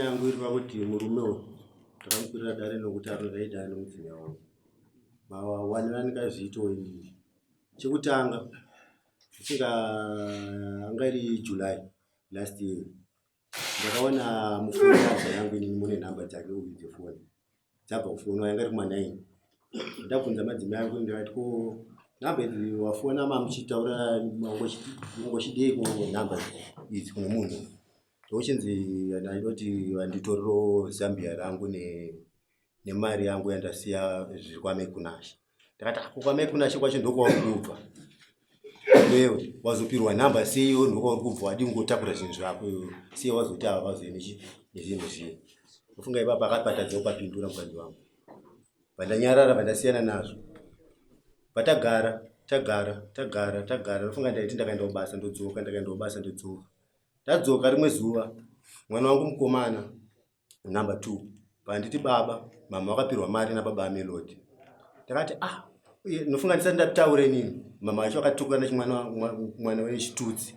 Yangu iri pakuti murume uyu ndakamukwirira dare nokuti arinodaidana nemudzimai wangu. Mawaniro andingazviitawo inini. Chekutanga ndisinga anga iri July last year ndakaona mufoni yabva yangu inini mune nhamba dzake uyu dzefoni dzabva kufonwa yanga iri kuma9 ndabvunza madzimai angu ndikati ko nhamba idzi wafona mamuchitaura mangochidei ko nhamba idzi kune munhu ndochinzi ndaidoti vanditorero zambia rangu nemari yangu yandasiya zviri kwamekunashe ndakati ako kwamekunashe kwacho ndokwauri kubva iwewe wazopirwa nhamba sei iwe ndokwauri kubva wadii kungotakura zvinhu zvako iwe sei wazoti ava vazoe nezvinhu zviye ndofunga ipapa akapatadza kupapindura mukadzi wangu vandanyarara vandasiyana nazvo patagara tagara tagara tagara ndofunga ndaiti ndakaenda kubasa ndodzoka ndakaenda kubasa ndodzoka ndadzoka rimwe zuva mwana wangu mukomana number 2 panditi baba mama vakapirwa mari nababa amelody ndakati ah nofunga ndisati ndataura inini mama vacho vakatukana nechimwana mwana wechitutsi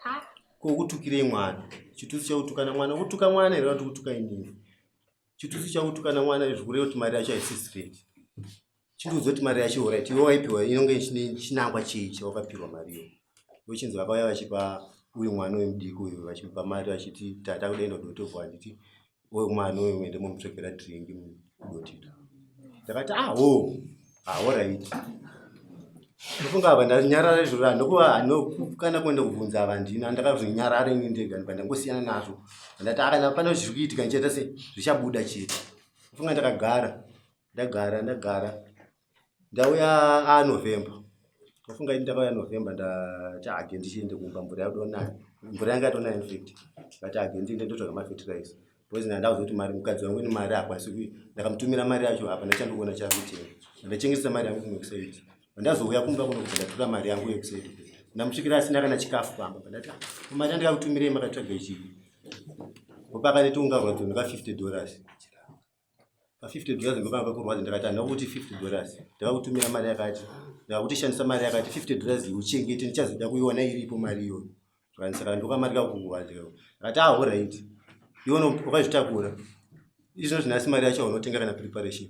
ah, ko kutukirei mwana chitutsi chakutukana mwana kutuka mwana here vanoti kutuka inini chitutsi chakutukana mwana zvikureva kuti mari yacho haisi straight chindiudza kuti mari yacho orit iwe waipiwa inonge chinangwa chii chawakapirwa mari iyo wechinzi vakauya vachipa uyu mwana uyu mudiki uyu vachimupa mari vachiti tata kudaenda kudotobva handiti uyu mwana uyu ende mumutsvekera drink kudotito ndakati aho ah, aorit ah, ndofunga ava ndanyarara izvozvo hanokana kuenda kubvunza ava handina ndakazonyarara ini ndega ndibva ndangosiyana nazvo ndati akana ah, pane zviri kuitika ndichaita se zvichabuda chete ndofunga ndakagara ndagara ndagara ndauya anovember ndofunga ini ndakauya november ndati age ndichiende kumba mvura yadonaya mvura yanga yatonaya infact ndati age ndiende ndotsvaga mafertilizer because ndandauza kuti mari mukadzi wangu ini mari akwanisi ndakamutumira mari yacho hapana chandikuona chakutenga ndachengetesa mari yangu kumwe kusaidi ndazouya kumba kuno kuti ndatora mari yangu yekusaidi ndamusvikira asina kana chikafu pamba ndati ah, mari yandikakutumirei makatsvaga ichii opakaneti ungarwadziwa ndika 50 dollars pa 50 dollars ndokanga kurwadza ndakati handina kuti 50 dollars ndakakutumira mari yakati ndakakuti shandisa mari yakati 50 dollars uchengete ndichazoda kuiona iripo mari iyoyo saka ndokamari kakurwadza ndakati ah alright iwe wakazvitakura izvo zvinasi mari yacho unotenga kana preparation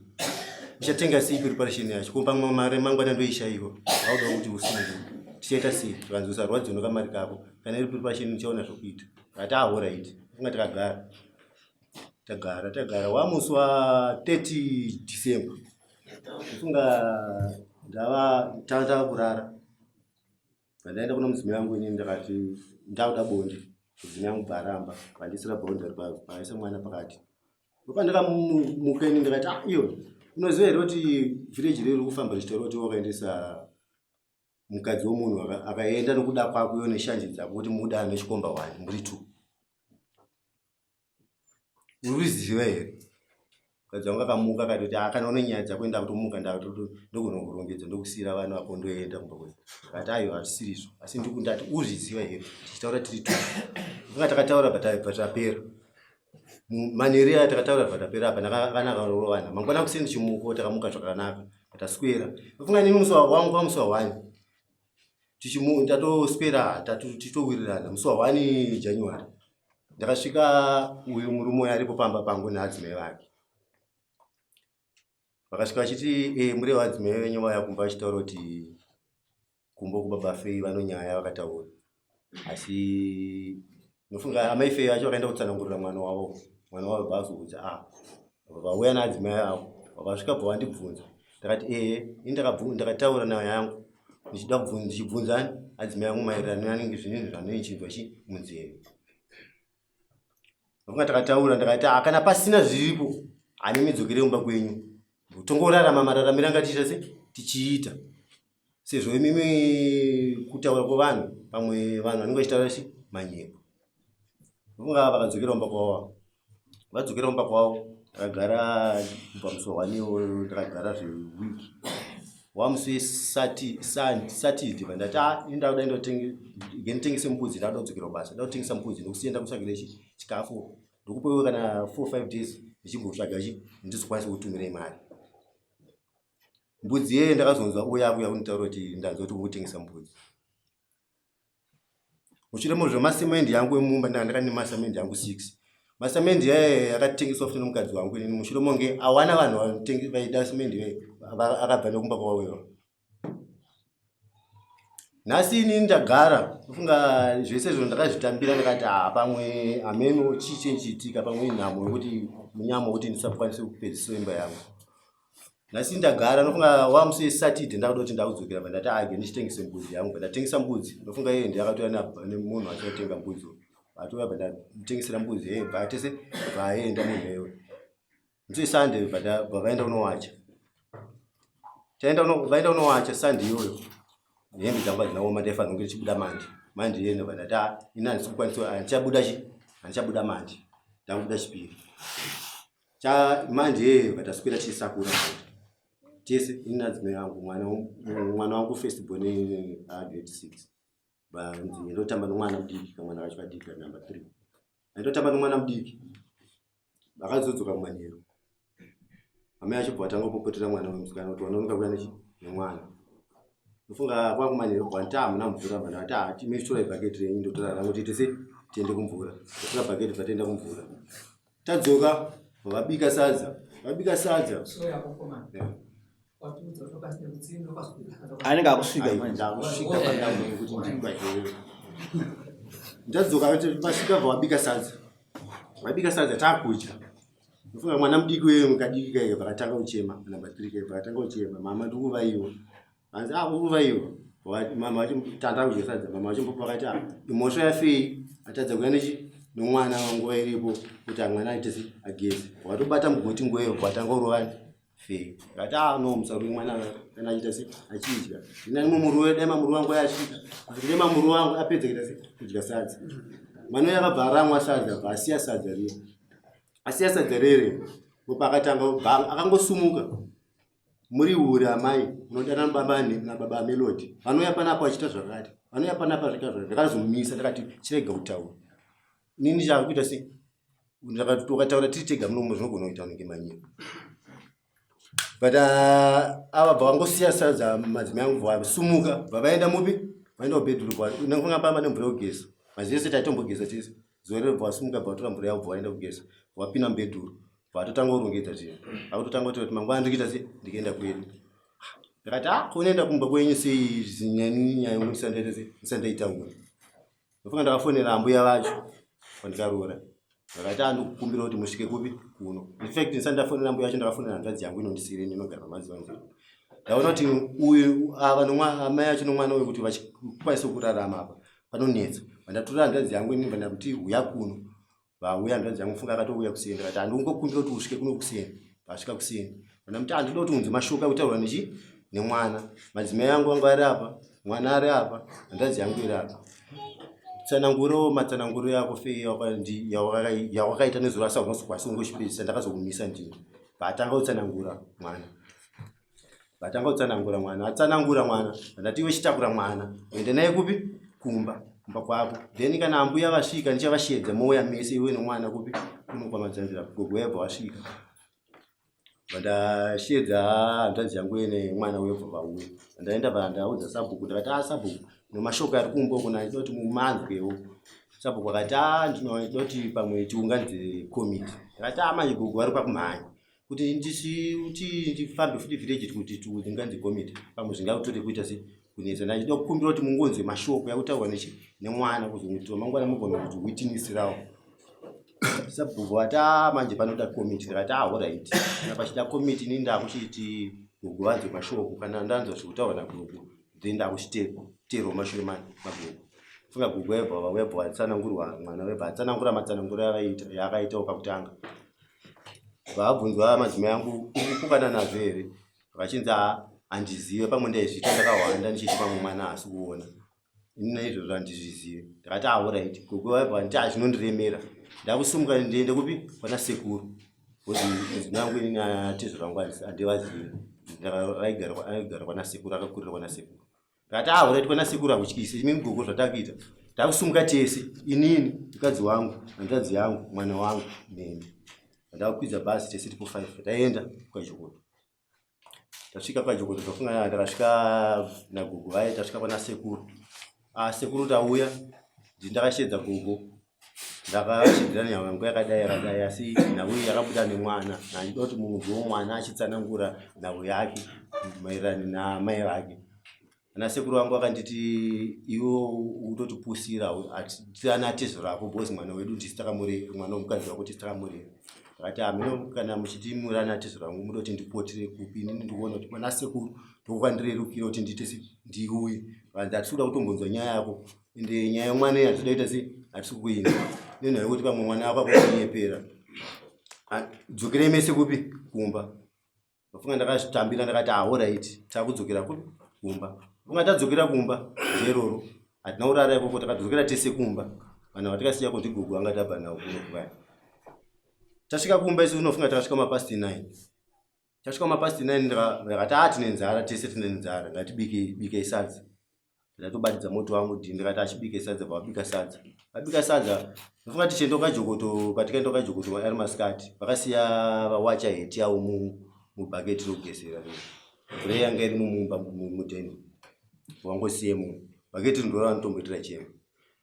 uchatenga sei preparation yacho ko pamwe mari mangwana ndoishaiwa auda kuti usunge tichaita sei zvikanzi usarwadziwe nokamari kako kana iri preparation uchaona zvokuita ndakati ah alright funga takagara tagara tagara wamusi wa 30 December kufunga ndava tava kurara pandaenda kuna mudzimai wangu inini ndakati ndakuda bonde mudzimai wangu bvaramba vandisira boundary paisa mwana pakati ndopandakamuka ini ndakati ah iyo unoziva here kuti village riri kufamba richitaura kuti wakaendesa mukadzi wemunhu akaenda nokuda kwako iwe neshanje dzako kuti mudane chikomba wani muri two uriziva here mukadzi wangu akamuka akatoti ah, kana une nyaya dzako enda kutomuka ndogona kurongedza ndokusiira vana vako ndoenda kumba kwedu akati ayo hazvisirizvo asi ndikundati uzviziva here tichitaura tiri two anga takataura bva tapera manheru aya takataura bva tapera apa ndakanaka rorovana mangwana kuseni chimuko takamuka zvakanaka taswera ndofunga nini musi wangu wamusi wahwani tatoswera titowirirana musi wahwani january ndakasvika uyu murume uyo aripo pamba pangu neadzimai vake vakasvika vachiti e, mure vadzimai venyu vaya kumba vachitaura kuti kumba kubaba fei vanonyaya vakataura asi nofunga amai fei vacho vakaenda kutsanangurira mwana wavo mwana wavo bva azoudza a ah, vauya naadzimai avo vakasvika bva vandibvunza ndakati ehe ini ndakataura nayo yangu ndichida ndichibvunzani adzimai angu maererano anenge zvinhu zvanenge chi munzeve nofunga takataura ndakati ah, kana pasina zviripo hane midzokere kumba kwenyu tongorarama mararamiro anga tichiita se tichiita sezvo imimi kutaura kwevanhu pamwe vanhu vanenge vachitaura chi manyepo nofunga vakadzokera kumba kwavo vadzokera kumba kwavo ndakagara kubva musi wawaniwo ndakagara zvewiki wamusi saturday vandati ah, ini ndakuda ndotengese mbudzi ndakuda kudzokera kubasa ndakuda kutengesa mbudzi ndokusiya ndakutsvagira chikafu ndokupewe kana 4 5 days ndichimbotsvaga chi ndizokwanisa kutumirai mari mbudzi yeye ndakazonzwa uya akuya kunditaura kuti ndanzwa kuti ukutengesa mbudzi mushure mezvo masemendi yangu emumba ndanga ndakane masemendi yangu 6 Masemendi yaye yakatengeswa futi nomukadzi wangu inini mushure monge awana vanhu vaida semendi iyoyo akabva nekumba kwavo. Nhasi inini ndagara ndofunga zvese izvo ndakazvitambira ndikati haa pamwe hameno chii chenchiitika pamwe inhamo yekuti munyama wekuti ndisakwanise kupedzisa imba yangu. Nhasi ndagara ndofunga wamusi weSaturday ndakuda kuti ndakudzokera bva ndati age ndichitengese mbudzi yangu bva ndatengesa mbudzi ndofunga iye ndiye akatouya nemunhu achotenga mbudzi atouya bva ndamutengesera mbudzi yeye bva tese bva aenda munhu iyoyo musi weSunday bva vaenda kunowacha taenda vaenda kunowacha Sunday iyoyo hembe dzangu hadzina kuoma ndaifanira kunge ndichibuda mandi mandi iye ndobva ndati ah, ini handisi kukwanisa handichabuda chi handichabuda mandi ndakubuda chipiri cha manje yeye vataswera tichisakura manje tese ini nadzimai yangu mwana mwana wangu first born grade 6 vanzi ndotamba nomwana mudiki kamwana kacho kadiki ka number 3 ndotamba nomwana mudiki vakazodzoka mumanheru amai acho bva vatanga kupopotera mwana wemusikana kuti wanonoka kuya nechi nemwana ndofunga kwangu manheru bva nditi hamuna mvura bva ndati hati mitorai bhaketi renyu ndotora rangu tiite se tiende kumvura ndotora bhaketi bva tienda kumvura tadzoka vabika sadza vabika sadza anenge akusvika ndakusvika pandau yekuti ndikwajeyo ndadzoka vasvika bva vabika sadza vabika sadza takudya ndofunga mwana mudiki weyo mukadiki kaika vakatanga kuchema number 3 kaika vakatanga kuchema mama ndikuvaiwa Hanzi ah uri iwe. Mama vachitanda kudya sadza mama vachimbopa vakati ah imhosva yafei atadza kuya nechi nomwana nguva iripo kuti mwana aite se ageze. Watobata mugoti nguva iyo watanga kurova fei. Vakati ah no musarove mwana kana achiita se achidya. Ndina nimwe muruwe dai mamuruwe wangu yasvika. Kuti dai mamuruwe wangu apedza kuita se kudya sadza. Mwana uyo akabva aramwa sadza abva asiya sadza riya. Asiya sadza rere ndopakatanga akangosumuka Muri hure amai munodana baba nababa Melody vanouya panapa vachiita zvakati vanouya panapa vachiita zvakati ndakazomisa ndakati chirega kutaura inini chakuita sei ndakati ukataura tiri tega munomo zvinogona kuita unenge manyika but ah, ava bva vangosiya sadza madzimai angu bva vasumuka bva vaenda mupi vaenda kubedroom bva pamba nemvura yekugeza maziva ese taitombogeza tese zuva rero bva vasumuka bva vatora mvura yavo bva vaenda kugeza bva vapinda mubedroom vatotanga kurongedza zvinhu vakutotanga kuti mangwana ndikuita se ndikuenda kwedu ndakati ah kunoenda kumba kwenyu sei zinyani nyaya yangu ndisandaita se ndisandaitaura ndofunga ndakafonera ambuya vacho kwandikaroora ndakati ah ndikukumbira kuti musvike kupi kuno in fact ndisati ndafonera ambuya vacho ndakafonera hanzvadzi yangu inondisiire inogara pamazuva nzira ndaona kuti uyu ava nomwa amai acho nomwana uyu kuti vachikwanisa kurarama apa panonetsa vandatora hanzvadzi yangu ini vandakuti huya kuno Vauya hanzvadzi yangu funga akatouya kuseni ndikati handingokumbira kuti usvike kuno kuseni. Vasvika kuseni. Ndamuti handinoda kuti unzwe mashoko akutaurwa nechi nemwana. Madzimai angu vanga vari apa, mwana ari apa, hanzvadzi yangu iri apa. Tsananguro matsananguro yako fei yawakaita nezuro asi hauna kuzokwanisa kungochipedzisa ndakazokumisa ndini. Vatanga kutsanangura mwana. Vatanga kutsanangura mwana, atsanangura mwana, ndati iwe chitakura mwana, uende naye kupi? Kumba, kumba kwako. Then kana ambuya vasvika ndichavashedza mouya mese iwe nomwana kupi? Kuno kwamadzanzira gogo yabva vasvika. Vandashedza hanzvadzi yangu ine mwana uyo bva vauya. Ndaenda vandaudza sabhuku ndakati ah sabhuku nomashoko ari kumba uko ndaida kuti mumanzwewo. Sabhuku akati ah ndinoda kuti pamwe tiunganidze komiti. Ndakati ah manje gogo vari pakumhanya. Kuti ndisi ndifambe futi village kuti tiunganidze komiti pamwe zvingakutore kuita se kunetsa. Ndachida kukumbira kuti mungonzwe mashoko yakutaurwa nechi nemwana kuzongotiwa mangwana mugona kuti witinisirawo. Sabhuku vati ah manje panoda komiti ndikati ah alright kana pachida komiti ini ndakuchiti gogo vanzwe mashoko kana ndanzwa zvekutaurwa nagogo then ndakuchiteerwa mashure magogo. Funga gogo vaibva vauya bva vatsanangurwa mwana vaibva atsanangura matsananguro yavaita yaakaitawo pakutanga. Vabvunzwa madzimai angu urikupokana nazvo here vachinzi haa handizive pamwe ndaizviita ndakahwanda ndichiti pamwe mwana haasi kuona ini naizvozvo handizvizive ndakati ahoraiti gogo vaibva vanditi ah zvinondiremera ndakusumuka ndiende kupi kwana sekuru bcause mudzimai wangu inini atezvara vangu handivazive aigara kwana sekuru akakurira kwana sekuru Ndakati ah uraitwa nasekuru hakutyisi imi gogo zvatakuita. Takusumuka tese inini mukadzi wangu hanzvadzi yangu mwana wangu neni. Ndakukwidza bhazi tese tipo 5 taenda kwaJokoto. Tasvika kwaJokoto tofunga ndakasvika nagogo vaye tasvika kwana sekuru. Ah sekuru tauya ndakashedza gogo. Ndakashidzira nyama yangu yakadai yakadai, asi nhau iyi yakabuda nemwana. Ndachida kuti munhu womwana achitsanangura nhau yake maererano naamai vake. Ana sekuru vangu vakanditi iwe utotipusira ana tezo rako because mwana wedu ndisi takamurera, mwana womukadzi wako tisi takamurera. Ndakati hameno kana muchiti muri ana tezo rangu muda kuti ndipotire kupi, inini ndikuona kuti mwana sekuru ndokwandirerukira kuti ndiite se ndiuye. Vanzi hatisi kuda kutombonzwa nyaya yako, ende nyaya yemwana iyi hatisi kuda kuita se hatisi kukuinzwa nenhau yekuti pamwe mwana wako akukunyepera. Dzokerei mese kupi kumba. Ndafunga ndakazvitambira ndakati ahorait takudzokera kupi kumba. Funga tadzokera kumba nderoro hatina kurara ikoko takadzokera tese kumba. Vanhu vatikasiya kuti gogo anga tabva navo kuno kuvaya. Tasvika kumba isu unofunga takasvika mapast 9. Tasvika mapast 9 ndakati ah tine nzara tese tine nzara ngatibike bike sadza. Ndatobatidza moto wangu ndi ndikati achibike sadza pavabika sadza. Vabika sadza ndofunga tichienda kukajokoto patikaenda kukajokoto ari masikati vakasiya vawacha heti yavo mubhaketi rokugezera mvura yanga iri mumumba mudheni wangosiyemo bhaketi ndiro ravanotomboitira chema.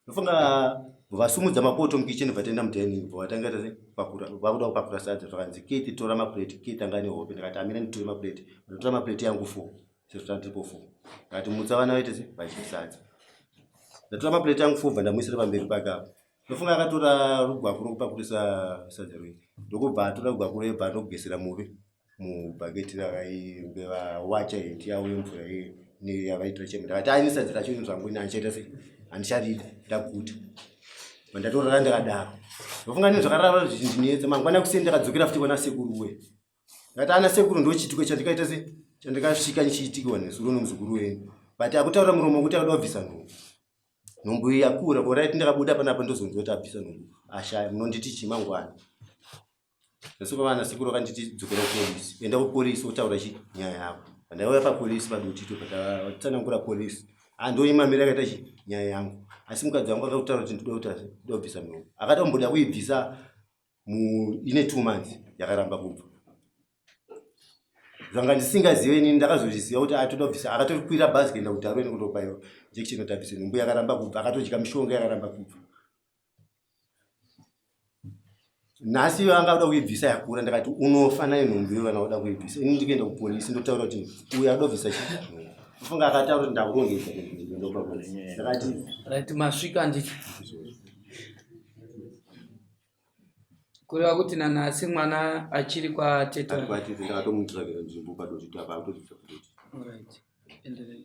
Ndofunga vasumudza mapoto mukicheni vataenda mudining vatanga pakura vakuda kupakura sadza zvakanzi Keith tora mapureti Keith anga ane hope ndikati amira nditore mapureti ndotora mapureti yangu four sezvo tandiripo four ndikati mutsa vana vaite se vadye sadza ndatora mapureti angu four bva ndamuisira pamberi pake apo ndofunga akatora rugwaku rokupakurisa sadza rwei ndokubva atora rugwaku rwebva ndokugesera muvi mubhaketi ravainge vawacha heti yavo yemvura yavaitira chema ndakati aini sadza racho ini zvangu ini handichaita sei handicharida ndaguta vandatorara ndakadaro ndofunga ini zvakarara zvichindinetsa mangwana kuseni ndakadzokera futi kwana sekuru we ndakati ana sekuru ndochiitiko chandikaita sei chandikasvika ndichiitikiwa nezuro nomuzukuru wenyu but akutaura muromo wekuti akuda kubvisa nhumbu nhumbu iyi yakura koraiti ndakabuda panapa ndozonzwa kuti abvisa nhumbu ashaya munonditi chii mangwana Ndasuka vana sekuru vakanditi dzokera kupolisi enda kupolisi wotaura chi nyaya yako pandaiuya papolisi padotito patatsanangura polisi andoimamira akaita chi nyaya yangu asi mukadzi wangu akakutaura kuti ndoda kuti ndoda kubvisa nhumbu akatomboda kuibvisa ine two months yakaramba kubva zvanga ndisingazive inini ndakazozviziva kuti atoda kubvisa akatokwira bhazi kuenda kudarweni kundobaiwa injection kuti abvise nhumbu yakaramba kubva akatodya mishonga yakaramba kubva nhasi iyo anga kuda kuibvisa yakura ndakati unofa nayo nhumbu iyo kana uda kuibvisa ini ndikuenda kupolisi ndotaura kuti uyu akuda kubvisa chifunga akataura kuti ndakurongedza ndakati right masvika nditi kureva kuti nanhasi mwana achiri kwatete kwatete ndakatomutsvakira nzvimbo padoti apa akutobvisa padoti right endelea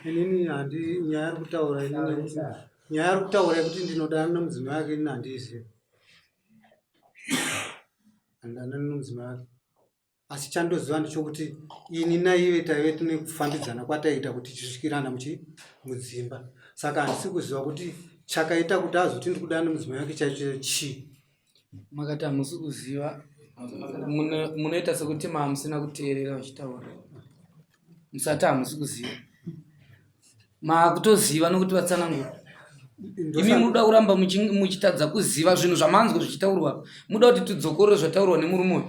Inini handi nyaya iri kutaura inini nyaya iri kutaura yekuti ndinodanana nemudzimai wake inini handiizivi handanani nomudzimai wake asi chandoziva ndechokuti ini naive taive tine kufambidzana kwataiita kuti tichisvikirana muchi mudzimba saka handisi kuziva kuti chakaita kuti azoti ndiri kudana nemudzimai wake chaicho chii makati hamusi kuziva munoita sekuti maamusina kuteerera vachitaura musati hamusi kuziva maakutoziva nokuti vatsanangura imi munoda kuramba muchitadza kuziva zvinhu zvamanzwa zvichitaurwa muda kuti tidzokorore zvataurwa nemurume uyu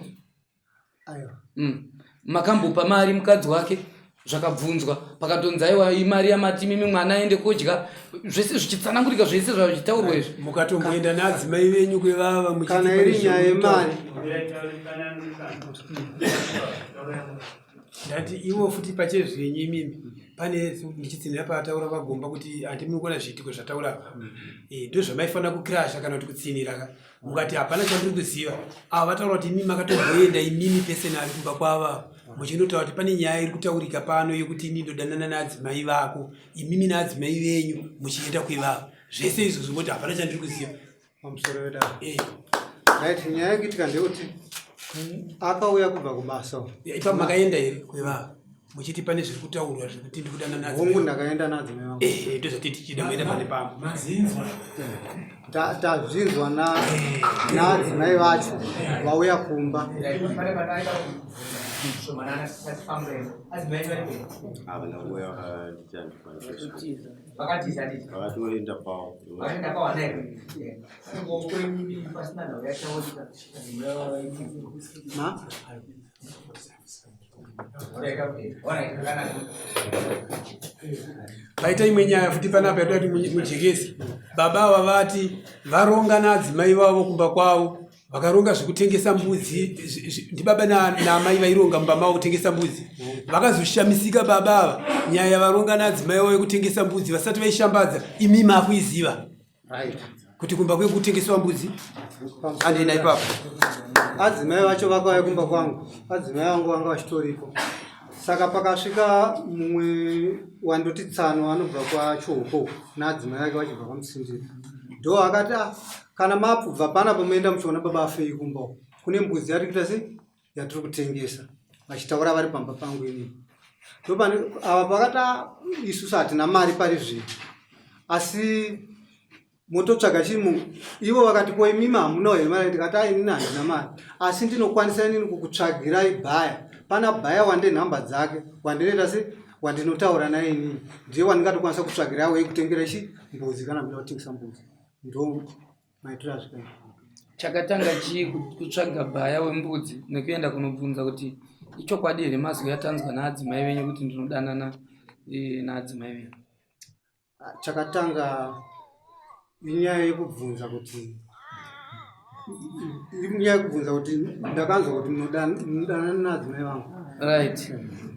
mm. Makambopa mari mukadzi wake zvakabvunzwa pakatonzi aiwa imari yamati mimi mwana aende kodya zvese zvichitsanangurika zvese zvazvichitaurwa izvi mukatomboenda neadzimai venyu kwevava kana iri nyaya yemari ndati ivo futi pachezvenyu imimi pane ndichitsinhira paataura vagomba kuti handimi kuona zviitiko zvataura apa mm. eh, ndozvamaifanira kukirasha kana kuti kutsinhira ka mukati hapana chandiri kuziva ava vataura kuti imimi makatomboenda imimi pesenari kumba kwava muchinotaura kuti pane nyaya iri kutaurika pano yekuti ini ndodanana naadzimai vako imimi naadzimai venyu muchienda kwevava zvese izvozvo moti hapana chandiri kuziva pamusoro vedare eh. right nyaya yekuitika ndeyekuti akauya kubva kubasa ipa makaenda here kwevava Muchiti pane zviri kutaurwa zvekuti ndikudana nadzo. Hongu, ndakaenda nadzo mai vangu. Eh, ndozvatiri tichida muenda pane pamwe. Mazinzwa. Tazvinzwa naadzimai vacho vauya kumba. Havana kuuya, vakanditi handikwanisi. Vakatoenda kwavo. Ma? Paita imwe nyaya futi panapa yatoda kuti mujekese. Baba ava vati varonga naadzimai vavo kumba kwavo, vakaronga zvekutengesa mbudzi. Ndibaba naamai vaironga mumba mavo kutengesa mbudzi. Vakazoshamisika baba ava nyaya yavaronga naadzimai vavo yekutengesa mbudzi vasati vaishambadza, imi makuiziva kuti kumba kwekutengesewa mbudzi andina ipapo. Adzimai vacho vakauya kumba kwangu, adzimai vangu vanga vachitoripo. Saka pakasvika mumwe wandoti tsano anobva kwaChoko naadzimai vake vachibva kwaMusindira, ndo akati, ah, kana mapubva panapa muenda muchiona baba afei kumba uko kune mbudzi yari kuita sei yatiri kutengesa, vachitaura vari pamba pangu inini. Ndopane ava pakati, ah, isusu hatina mari pari zvino, asi mototsvaga chimu. Ivo vakati, ko imimi hamunawo here mari? Ndikati, ai, inini handina mari, asi ndinokwanisa inini kukutsvagirai bhaya. Pana bhaya wande nhamba dzake wandinoita se wandinotaura naye, inini ndiye wandingatokwanisa kutsvagirai wei kutengera chi mbudzi kana muda kutengesa mbudzi. Ndo maitiro azvikaita. Chakatanga chii, kutsvaga bhaya wembudzi nekuenda kunobvunza kuti ichokwadi here mazwi atanzwa naadzimai venyu kuti ndinodanana naadzimai venyu? Chakatanga inyaya yekubvunza kuti ndakanzwa kuti munodanana naadzimai vangu. Right,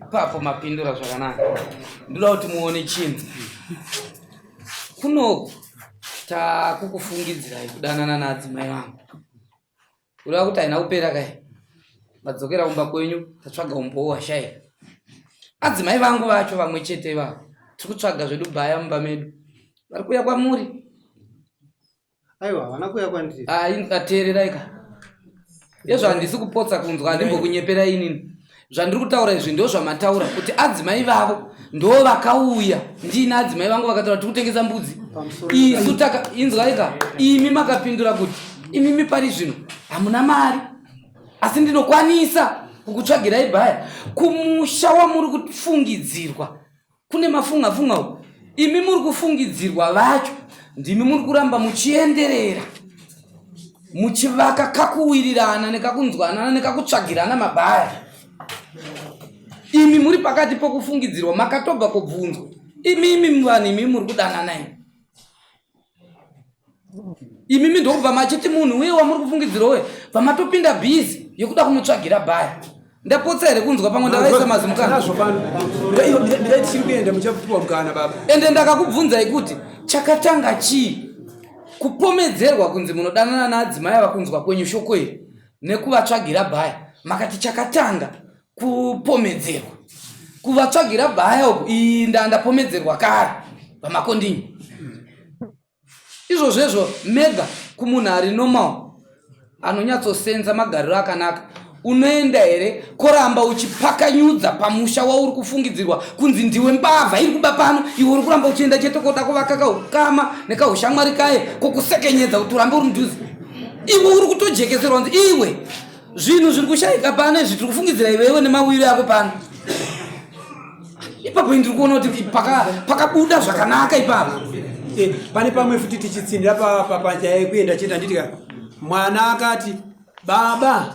ipapo mapindura zvakanaka. Ndoda kuti muone chinhu kunoku. Takukufungidzirai kudanana naadzimai vangu, kureva kuti haina kupera kai madzokera kumba kwenyu, tatsvaga umbowo washayika. Adzimai vangu vacho vamwe chete ivavo, tiri kutsvaga zvedu bhaya mumba medu, vari kuuya kwamuri. Aiwa, havana kuuya kwandiri. Ateererai ka, izvo handisi kupotsa kunzwa, handimbokunyeperai inini. Zvandiri kutaura izvi ndo zvamataura kuti adzimai vavo ndo vakauya ndini adzimai vangu vakataura tiri kutengesa mbudzi. Isu taka inzwai ka, imi makapindura kuti imimi pari zvino hamuna mari, asi ndinokwanisa kukutsvagirai bhaya kumusha wamuri kufungidzirwa kune mafunga funga uku. Imi muri kufungidzirwa vacho ndimi muri kuramba muchienderera muchivaka kakuwirirana nekakunzwanana nekakutsvagirana mabhaya. Imi muri pakati pokufungidzirwa, makatobva kubvunzwa imimi vanhu, imi muri kudanana imi imimi, ndokubva machiti munhu uye wamuri kufungidzirwa uye bva bhizi yekuda kumutsvagira bhaya. Ndapotsa here kunzwa? Pamwe ndavaisa mazimukana. Nazvo pano. Mirai, tichiri kuenda, muchapiwa mukana baba. Ende ndakakubvunzai kuti chakatanga chii, kupomedzerwa kunzi munodanana naadzimai ava, kunzwa kwenyu shoko iri nekuvatsvagira bhaya. Makati chakatanga kupomedzerwa, kuvatsvagira bhaya uku iyi ndapomedzerwa kare pamakondinyi. Izvozvezvo mega kumunhu ari normal anonyatsosenza magariro akanaka, unoenda here koramba uchipakanyudza pamusha wauri kufungidzirwa kunzi ndiwe mbavha iri kuba pano? Iwe uri kuramba uchienda chete koda kuvaka kaukama nekaushamwari kaye kokusekenyedza kuti urambe uri mudhuze. Iwe uri kutojekeserwa kunzi iwe zvinhu zviri kushayika pano izvi tiri kufungidzira iwewe nemawiro ako pano. Ipapo ndiri kuona kuti pakabuda zvakanaka ipapo. Pane pamwe futi tichitsinira panyaya yekuenda chete, handiti ka? Mwana akati baba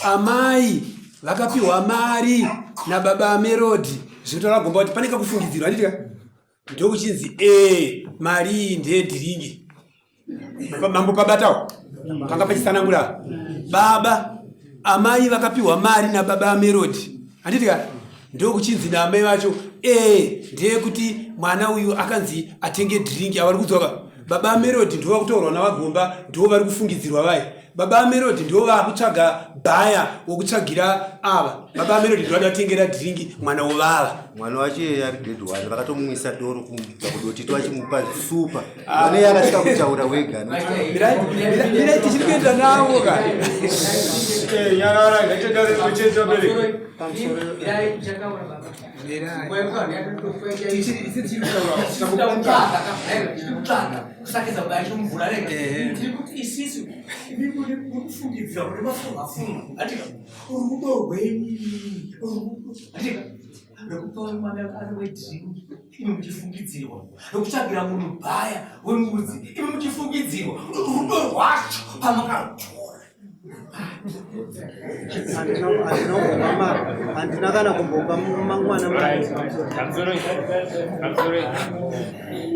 amai vakapiwa mari nababa Melody, zvinotaura gomba kuti pane kakufungidzirwa, handiti ka? Ndokuchinzi e mari iyi ndeyedhiringi. Mambo pabatawo panga pachitsanangura baba amai vakapiwa mari nababa Melody, handiti ka? Ndokuchinzi naamai vacho e ndeyekuti mwana uyu akanzi atenge dhiringi. Avari kudzoka baba Melody ndo vakutaurwa navagomba, ndo vari kufungidzirwa vai. Baba Melody ndivo vakutsvaga bhaya wokutsvagira ava. Baba Melody ndivo vada kutengera dhiringi mwana wovava. Mwana wacho iye ari grade one vakatomumwisa doro kubva kudotito vachimupa supa. Mwana iye akasvika kutaura wega. Mirai tichiri kuenda navo ka. Nyarara ngaitendare kuchecha bereki. Kusakidza kudai chomvura rega tiri kuti isisu imi muri kufungidzira kuti mafunga funga atika rudo rwenyu atika rekupa mwana ari wedrink imi muchifungidzirwa rekutsvagira munhu bhaya wembudzi imi muchifungidzirwa rudo rwacho pamakarutora Handina kana kumbopa mangwana. Pamusoro,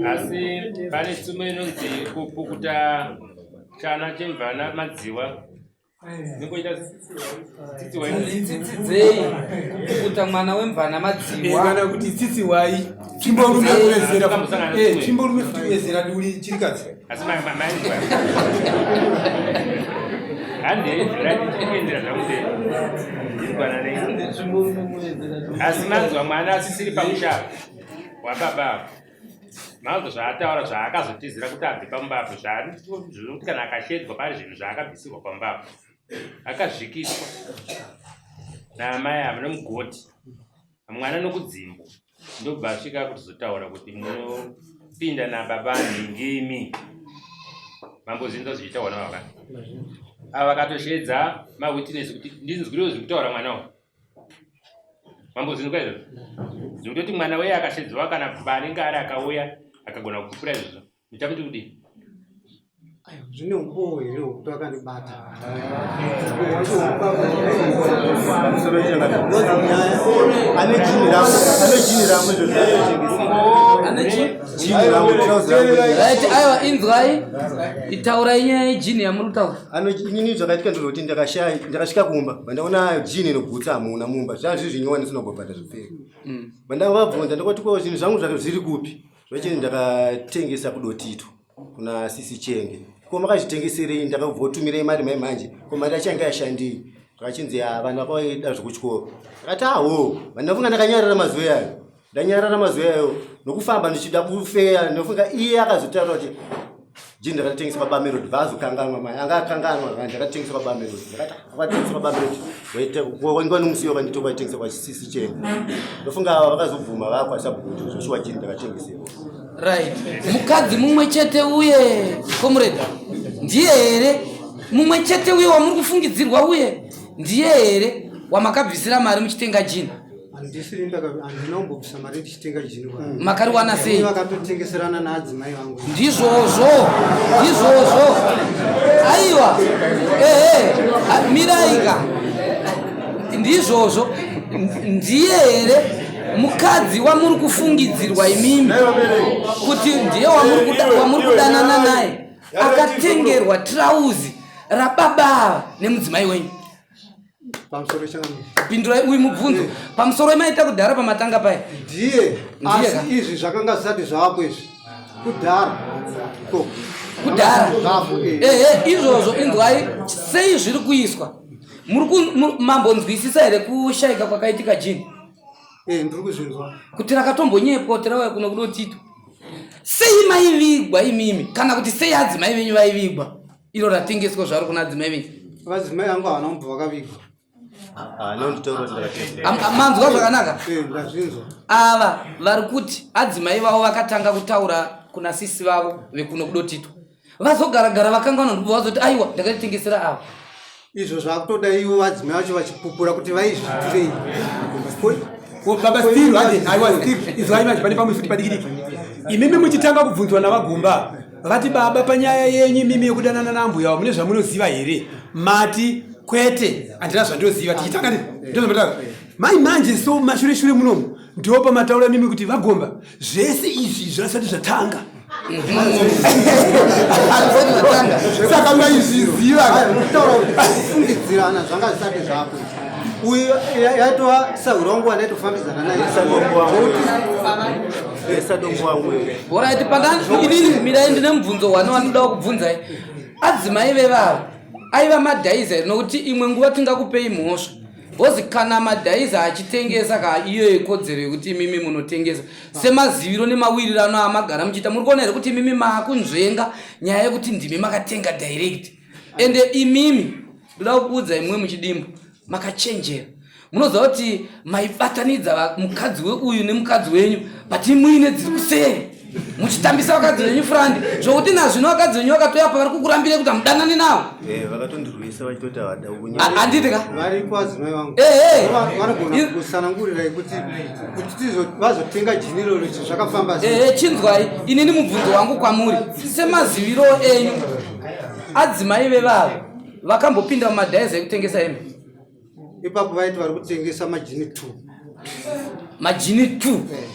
asi pane tsumo inonzi kupukuta chana chemvana madziwa Zingoita tsitsi wai. Tsitsi dzei kupukuta mwana wemvana madziwa. Kana kuti tsitsi wai. Tsvimborume kuwedzera. Eh, tsvimborume futi kuwedzera duri chirikadzi. Asi mai mai mai. Hande, right, zvangu mberi. Ndizwana nei. Asi manzwa mwana asisiri pamusha wababa. Manzwa zvaataura zvaakazotizira kuti abve pamba apo zvaari kana akashedzwa pari zvinhu zvaakabvisirwa pamba apo. Akazvikiswa naamai ava nomugoti. Mwana nokudzimbwa ndobva asvika kuzotaura kuti munopinda nababa nhingi imi. Mambozinzwa zvichitaurwa navava. Ava vakatoshedza mawitness kuti ndinzwirewo zviri kutaura mwana uyu. Mambozinzwa izvozvo? Zvekutoti mwana uye akashedzwa kana paanenge ari akauya akagona kupupura izvozvo. Muchamuti kudii? Zvine umbowo here hwekuti vakandibata? Ane jini rangu, ane jini rangu izvo zvaitengesa. Ane chi? Jini rangu, trouser rangu. Right, aiwa inzwai. Itaurai nyaya yejini yamuri kutaura. Ano inini zvakaitika ndozvekuti ndakashaya ndakasvika kumba vandaona jini inogutsa hamuna mumba zvanga zviri zvinyowani ndisina kumbobhadha zvipfeko. Vandavabvunza ndakati ko zvinhu zvangu zvake zviri kupi? Zvachini ndakatengesa kudotito kuna sisi Chenge. Ko makazvitengeserei ndakabvotumirei mari mai manje ko mari yacho yanga yashandei? Zvakachinzi ah vanhu vakaida zvekutyoro. Ndakati aho vandafunga ndakanyarara mazuva ayo. Ndanyarara mazuva ayo nokufamba ndichida kufeya ndofunga iye akazotaura kuti jini ndakatengesa baba Melody vazokanganwa mai anga akanganwa ndakatengesa baba Melody ndakati akatengesa baba Melody waita wainga nomusi wakanditi waitengesa kwa sisi Chenge. Ndofunga ava vakazobvuma vakwa sabhuku kuti zvoshuwa jini ndakatengesera. Right. Mukadzi mumwe chete uye comrade ndiye here mumwe chete uye wamuri kufungidzirwa uye ndiye here wamakabvisira mari muchitenga jini? Handisiri handina kumbobvisa mari ndichitenga jini kwangu. Makariwana sei? Vakatotengeserana naadzimai vangu. Ndizvozvo, ndizvozvo. Aiwa, ehe, miraika. Ndizvozvo, ndiye here mukadzi wamuri kufungidzirwa imimi kuti ndiye wamuri kudanana naye akatengerwa trauzi rababa ava nemudzimai wenyu? Pamusoro changamire. Pindurai uyu mubvunzo. Pamusoro maita kudhara pamatanga paya. Ndiye. Ndiye Asi ka. izvi zvakanga zvisati zvavapo izvi. Kudhara. Ko. Kudhara. Zvavapo. Ehe, izvozvo inzwai sei zviri kuiswa. Muri mambonzwisisa here kushaika kwakaitika jini? Ndiri kuzvinzwa. Kuti rakatombonyepwa kuti rauya kuno kudotito. Sei maivigwa imimi kana kuti sei adzimai venyu vaivigwa? Iro ratengeswa zvaro kuna adzimai venyu. Vadzimai vangu havana kumbobva vakavigwa. Ah, no nditaura kuti ndakatengesa. Manzwa zvakanaka? Ndazvinzwa. Ava vari kuti adzimai vavo vakatanga kutaura kuna sisi vavo vekuno kudotito. Vazogaragara vakanganwa ndobva vazoti aiwa ndakatengesera ava. Izvo zvakutoda ivo vadzimai vacho vachipupura kuti vaizviitirei. Ko, baba Steve, hande, aiwa Steve, izwai manje pane pamwe futi padikidiki. Imimi muchitanga kubvunzwa navagumba vati baba panyaya yenyu imimi yekudanana naambuya mune zvamunoziva here? Mati kwete, handina zvandinoziva. Tichitanga ndozvamatanga. Mai manje so mashure shure munomu ndipo pamataura mimi kuti vagomba zvese izvi zvasati zvatanga. Saka maizviziva kutaura kuti kufungidzirana zvanga zvisati zvapo. Uyu yaitova sahwira wangu wandaitofambidzana naye. Sadongo wangu. Alright, pandani inini mirai ndine mubvunzo wani wandinoda kubvunzai. Adzimai vevava Aiva madhaiza here nokuti imwe nguva tingakupei mhosva bhozi kana madhaiza achitengesa ka iyo yekodzero yekuti imimi munotengesa semaziviro nemawirirano amagara muchiita muri kuona here kuti imimi maakunzvenga nyaya yekuti ndimi makatenga direct ende imimi ndoda kukuudza imwe muchidimbu makachenjera munoziva kuti maibatanidza mukadzi weuyu nemukadzi wenyu but muine dziri kuseri muchitambisa vakadzi venyu frandi zvokuti nazvino vakadzi venyu vakatoya pa vari kukurambire kuti hamudanani navo eh, vakatondirwisa vachitoti handiti ka variko adzimai vangu vanogona kusanangurirai kuti kuti vazotenga jini iroro zvakafamba ehe chinzwai inini mubvunzo wangu kwamuri semaziviro enyu adzimai vevavo vakambopinda mumadhaiza ekutengesa hembe ipapo vaiti vari kutengesa majini t majini t eh.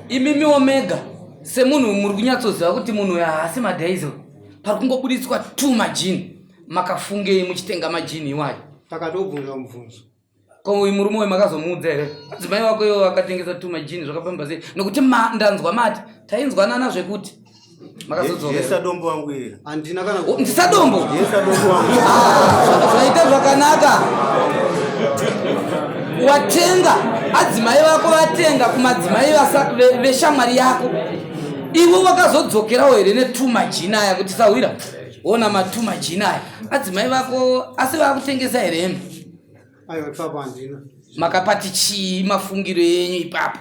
imimiwo mega semunhu muri kunyatsoziva kuti munhu uyo haasi madhaizo pari kungobuditswa t majini makafungei muchitenga majini iwayo takatobvunza mubvunzo Ko uyu murume uyu makazomuudza here? Madzimai wako iwo akatengesa tuma jini zvakafamba sei? Nokuti ma, ndanzwa mati tainzwanana zvekuti makazodzoka. Ndisadombo wangu iye. Handina kana oh, ndisadombo. Ndisadombo wangu. Ah, zvaita zvakanaka. Watenga adzimai vako vatenga kumadzimai veshamwari yako. Iwe wakazodzokerawo here netuma jini aya kuti sahwira? Ona matuma jini aya. Adzimai vako asi vakutengesa here hembe? Aiwa ipapo handina. Makapati chii mafungiro enyu ipapo?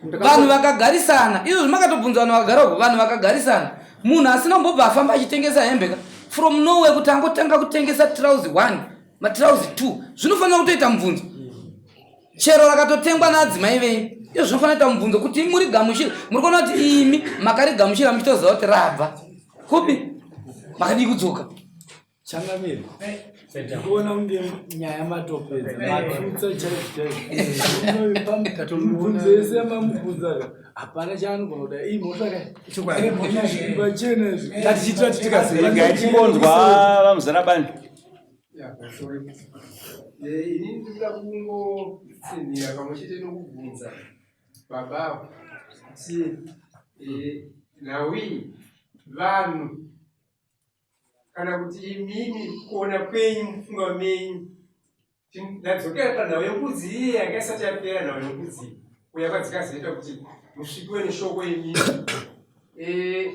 Vanhu vakagarisana izvo zvimakatobvunza vanhu vakagara uko vanhu vakagarisana munhu asina kumbobva afamba achitengesa hembe ka from nowhere kuti angotanga kutengesa trauzi one matrauzi two zvinofanira kutoita mubvunzo chero rakatotengwa naadzimai venyu izvo zvinofanira kuita mubvunzo kuti murigamuchire muri kuona kuti imi makarigamuchira muchitoziva kuti rabva kupi makadii kudzoka Changamire, ndikuona kunge nyaya matopedza matsutsa chaizvo chaizvo. Mibvunzo yese yamamubvunza ka hapana chaanogona kuda iyi mhosva ka pachena izvi. Tatichitira titikasei. Ngatimbonzwa vaMuzarabani. Ini ndinoda kungotsinhira pamwe chete nokubvunza baba avo kuti nhau iyi vanhu kana kuti imimi kuona kwenyu mufunga menyu ndadzokera panhau yembudzi iye yanga isati yapera nhau yembudzi kuya kwadzikazoita kuti musvikiwe neshoko imimi eh,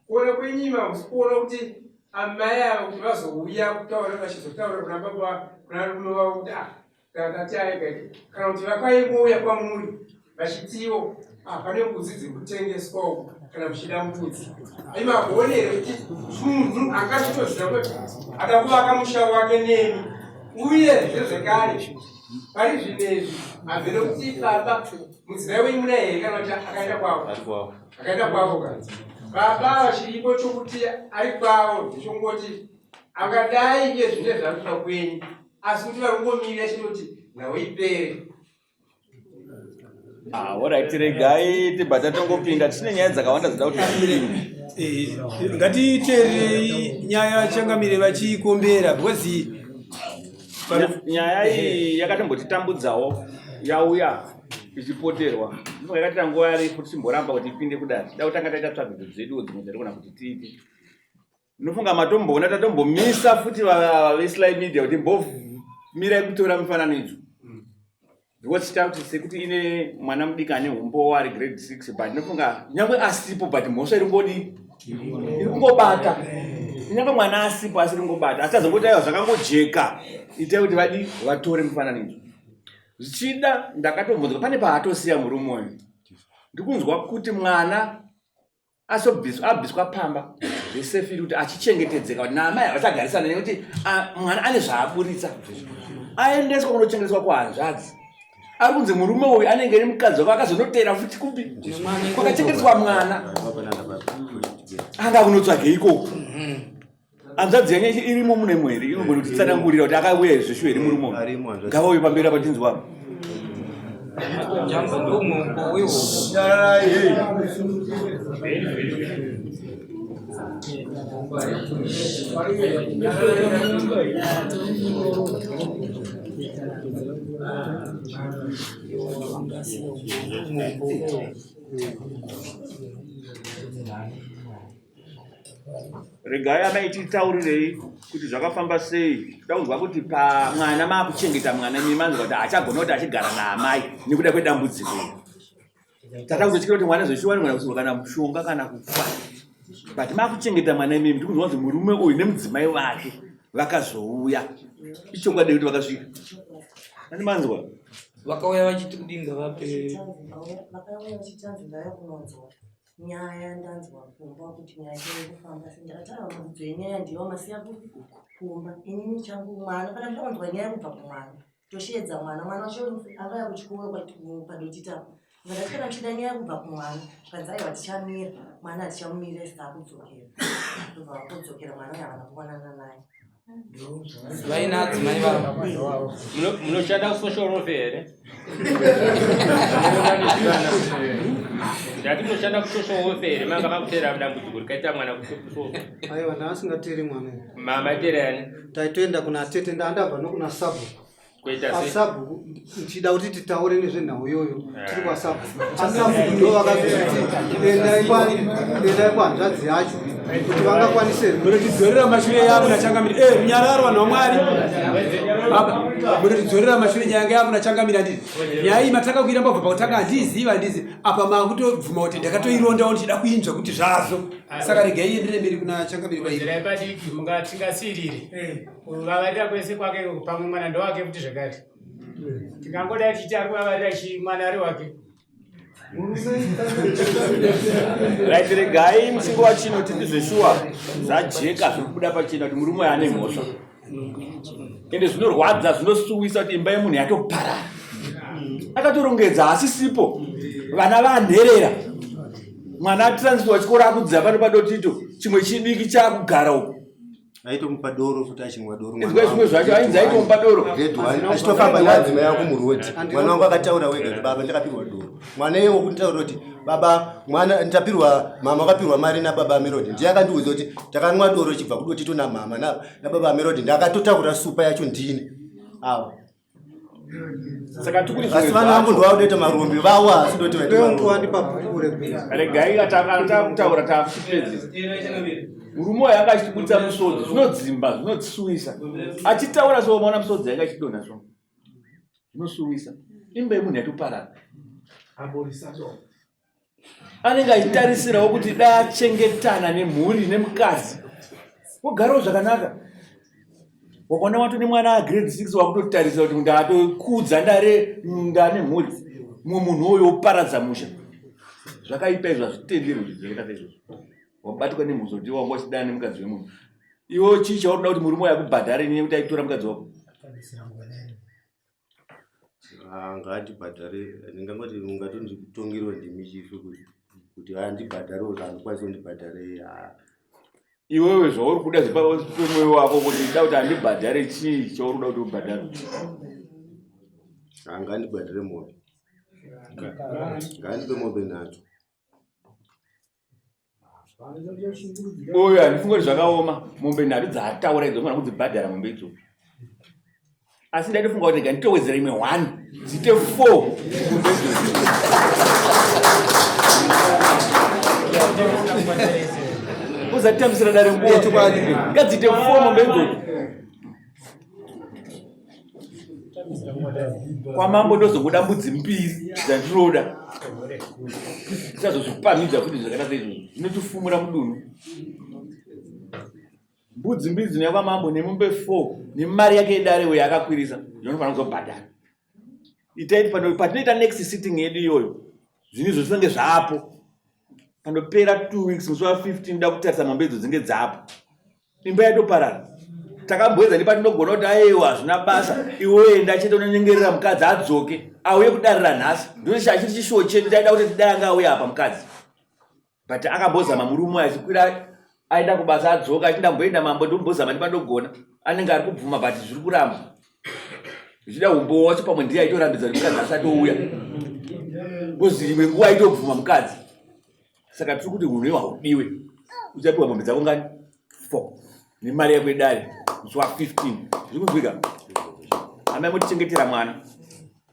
kuona kwenyu imi hamusi kuona kuti amai ava kuti vazouya kutaura vachizotaura kuna baba kuna rume vavo kuti ah Takati aega kana kuti vakaingouya kwamuri vachitiwo ah, pane mbudzi dziri kutengeswa uku kana muchida mbudzi imakuone here kuti munhu angachitoziva kuti ada kuvaka musha wake nemi uyezve zvekare pari zvinezvi hamheno kuti baba mudzimai wenyu muna here kana kuti akaenda kwavo akaenda kwavo ka baba vachiripo chokuti ari kwavo ndechongoti angadai iye zvine zvakuita kwenyu asi kuti vari kungomirira chete kuti nhau ipere Ah, alright, regai tibva tatongopinda tine nyaya dzakawanda dzida kuti tipinde. Eh, ngatiteererei nyaya changamire vachiikombera because Nyaya iyi yakatombotitambudzawo yauya ichipoterwa ndinonga yakatira nguva refu tichimboramba kuti ipinde kudare da kutanga taita tsvagidzo dzeduwo dzimwe dzatikuona kuti tiite Ndinofunga matomboona tatombomisa futi veSly Media kuti mbomirai kutora mifananidzo because takuti sekuti ine mwana mudiki ane umbowo ari grade 6 but ndinofunga nyangwe asipo but mhosva iri kungodi iri kungobata nyangwe mwana asipo asi iri kungobata asi tazongoti aiwa zvakangojeka itai kuti vadi vatore mifananidzo zvichida ndakatobvunzwa pane paatosiya murume uyu ndikunzwa kuti mwana asobviswa abviswa pamba zvesefiri kuti achichengetedzeka kuti naamai havachagarisana nekuti mwana ane zvaaburitsa aendeswa kunochengeteswa kuhanzvadzi ari kunzi murume uyu anenge nemukadzi wake akazonotera futi kupi kwakachengeteswa mwana anga kunotsvage ikoko hanzvadzi yanya irimo mune mweri inogona kutitsanangurira kuti akauya izveshu here murume uyu ngavauye pamberi apa tinzwa Thank you. Regai amai titaurirei kuti zvakafamba sei. Toda kunzwa kuti pamwana maakuchengeta mwana imi manzwa kuti haachagona kuti achigara naamai nekuda kwedambudziko iri. Tatakuzotyira kuti mwana zveshuwa anogona kuisirwa kana mushonga kana kufa. But maakuchengeta mwana imimi tiri kunzwa kunzi murume uyu nemudzimai vake vakazouya. Ichokwadi kuti vakasvika. Ani manzwa? Vakauya vachiti kudii ngavape Vakauya vachitanzi ndauya kunonzwa nyaya ndanzwa kumba kuti nyaya yacho kufamba sei ndakati aiwa muridzo yenyaya ndiyo masiya kupi kumba inini changu mwana kana ndida kunzwa nyaya kubva kumwana tosheedza mwana mwana wacho angaya kuchikoro padotitapo ndakati kana muchida nyaya kubva kumwana zvikanzi aiwa tichamira mwana hatichamumirira isi taakudzokera ndobva vakudzokera mwana uyo havana kuonana naye vaina adzimai vavo munoshanda kusocial welfare here ndati munoshanda kusocial welfare here manga makuteera dambudziko rikaita mwana kusocial aiwa ndaasingateeri mwana mamateera yani taitoenda kuna tete ndandabva nokuna sabhuku Kuita sei? Asabhuku ndichida kuti titaure nezvenhau iyoyo tiri kwasabhuku. Asabhuku ndo vakazoti endai kwa endai kuhanzvadzi yacho kuti vangakwanise Munotidzorera mashure yavo nachangamire. Eh, runyararo vanhu vaMwari. Baba, munotidzorera mashure nyaya yavo nachangamire handiti. Nyaya iyi matanga kuiramba kubva pakutanga handiizivi handizi. Apa makutobvuma kuti ndakatoirondawo ndichida kuinzwa kuti zvazo. Saka regai ienderere mberi kuna changamire kwairi. Wedzerai padiki mungatingasirire. Kuvavarira kwese kwake pamwe mwana ndowake futi zvekare. Tingangodai tichiti ari kuvavarira chii mwana ari wake. Right, regai musingo wachino titi zveshuwa zvajeka zviri kubuda pachena kuti murume uyu ane mhosva ende zvinorwadza zvinosuwisa kuti imba yemunhu yatoparara akatorongedza asisipo vana vanherera mwana atransferwa chikoro akudzidza pano padotito chimwe chidiki chakugara uko aitomupa doro futi achinwa doro Inzwai zvimwe zvacho ainzi aitomupa doro Grade one achitofamba neadzimai ako muroad mwana wangu akataura wega kuti baba ndakapirwa doro mwana iye wokunditaurira kuti baba mwana ndapirwa mama akapirwa mari nababa Melody ndiye akandiudza kuti takanwa doro chibva kudotito namama nababa Melody ndakatotaura supa yacho ndini awa saka tikuti asi vana vangu ndovakutoita marombe vawo asi ndoti vaite marombe regai atakutaura takupedzisa murume uyo anga achitibudisa musodzi zvinodzimba zvinosuwisa achitaura so maona musodzi yanga achidonha so zvinosuwisa imba yemunhu yatoparara anenge achitarisirawo kuti dai achengetana nemhuri nemukadzi wogarawo zvakanaka wakaona wato nemwana agrade six wakutotarisa kuti ndatokudza ndare ndane mhuri mumwe munhu uyo woparadza musha zvakaipa izvo hazvitenderwi kuti zvakaita saizvozvo wabatwa nemhuri zoti wanga uchidana nemukadzi wemunhu iwe chii chauri kuda kuti murume uyo akubhadhare nekuti aitora mukadzi wako Ah, ngaandibhadhare ndingangoti ungatonditongerwa ndimi chifi kuti kuti andibhadhare or andikwanisi kundibhadhare ah. Iwewe zvauri kuda zvepamwoyo wako kuti ndida kuti andibhadhare chii chauri kuda kuti ubhadhare? Ah, ngaandibhadhare mombe ngaandipe mombe nhatu Uyu handifunge kuti zvakaoma mombe nhatu dzaataura idzo unofanira kudzibhadhara mombe idzodzo asi ndaitofunga kuti rega nditowedzera imwe one dziite four mombe idzodzo uzatitambisira dare nguva ngadziite four mombe idzodzo kwamambo ndozongoda mbudzi mbiri dzandinoda tisazozvipamhidza futi zvakaita seizvozvo zvinotifumura mudunhu mbudzi mbiri dzinouya kwamambo nemombe four nemari yake yedare uyo akakwirisa zvinofanira kuzobhadhara itai patinoita next sitting yedu iyoyo zvinhu izvo zvinenge zvaapo panopera two weeks musi wa 15 da kutarisa mombe idzo dzinge dzapo imba yatoparara takamboedza nepatinogona kuti aiwa hazvina basa iwe enda chete unonyengerera mukadzi adzoke auye kudarira nhasi ndoti chachiri chishuwo chedu taida kuti tidai anga auye apa mukadzi but akambozama murume achikwira aenda kubasa adzoka achiti ndamboenda mambo ndombozama nepandogona anenge ari kubvuma but zviri kuramba zvichida umbowo wacho pamwe ndiye aitorambidza kuti mukadzi asati ouya bcause imwe nguva aitobvuma mukadzi saka tiri kuti hunhu iwa haudiwe uchapiwa mombe dzako ngani four nemari yako yedare musi wa 15 zviri kunzwika amai motichengetera mwana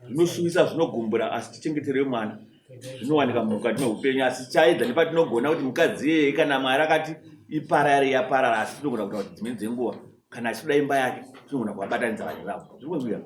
zvinosuwisa zvinogumbura asi tichengeterei mwana zvinowanika mukati meupenyu asi chaedza nepatinogona kuti mukadzi iyeye kana mwari akati Iparare yaparara asi tinogona kutaura kuti dzimweni dzenguva kana achitoda imba yake tinogona kuvabatanidza vanhu ivavo. Zviri kunzwika?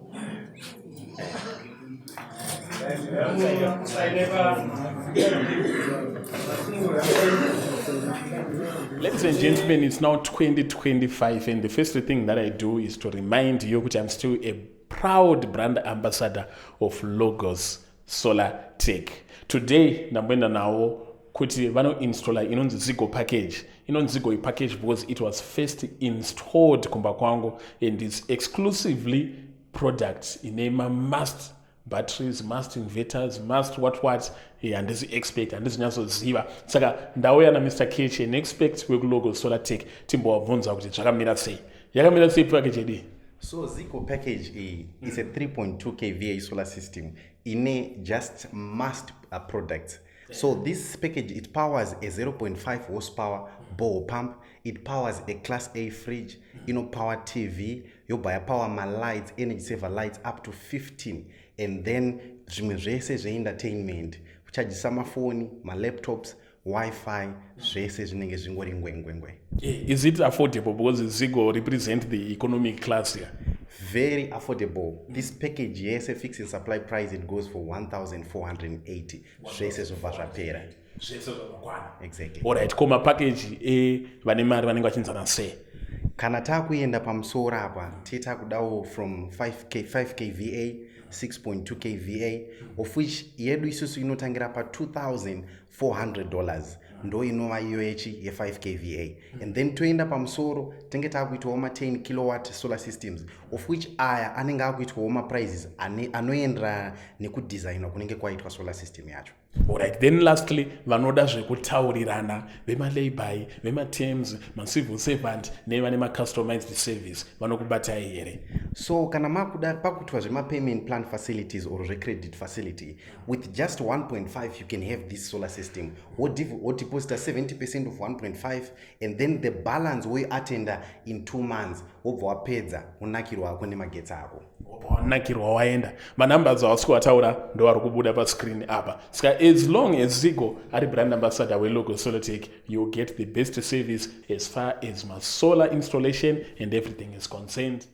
Ladies and gentlemen, it's now 2025 and the first thing that I do is to remind you kuti I'm still a proud brand ambassador of Logos Solar Tech. Today ndamboenda nawo kuti vanoinstalla inonzi Zigo package. Inonzi Zigo package because it was first installed kumba kwangu and it's exclusively products ine mamust batteries, must inverters, must what what. Handisi expert, handisi nyatsoziva, saka ndauya naMr Ketch, an expert wekuLogo Solar Tech, timbovabvunza kuti zvakamira sei, yakamira sei package yedu. So Zico package iyi is a 3.2 kVA solar system ine just must products. So this package, it powers a 0.5 horsepower borehole pump, it powers a class A fridge, inopower TV, yobva yapower malights, energy saver lights up to 15, and then zvimwe zvese zveentertainment, kuchajisa mafoni, malaptops, Wi-Fi, zvese zvinenge zvingori ngwengwengwe. Is it affordable? Because Zigo represent the economic class here. Very affordable. This package yese, fixing supply price, it goes for 1480, zvese zvobva zvapera. Zvese zvakakwana. Exactly. Alright, ko mapackage evane mari vanenge vachinzana sei? Kana taakuenda pamusoro apa, titakudawo from 5K, 5 kVA, 6.2 kVA, of which yedu isusu inotangira pa$2400, ndo inova iyo yechi ye5 kVA, and then toenda pamusoro tenge taakuitawo ma10 kilowatt solar systems, of which aya anenge akuitwawo maprices anoenderana nekudesignwa kunenge kwaitwa solar system yacho. Alright, then lastly, vanoda zvekutaurirana, vemalayby, vematerms, macivil servant nevane macustomized service, vanokubatai here? So kana makuda pakuitwa zvemapayment plan facilities or zvecredit facility, with just 1.5 you can have this solar system. Wodeposita 70% of 1.5 and then the balance woiatenda in 2 months, wobva wapedza, unakirwa ako nemagetsi ako. Wanakirwa waenda. Manumbers awasi kuvataura ndo ari kubuda pascreen apa. Saka as long as Zigo ari brand ambassador weLogo Solartech, you get the best service as far as masolar installation and everything is concerned.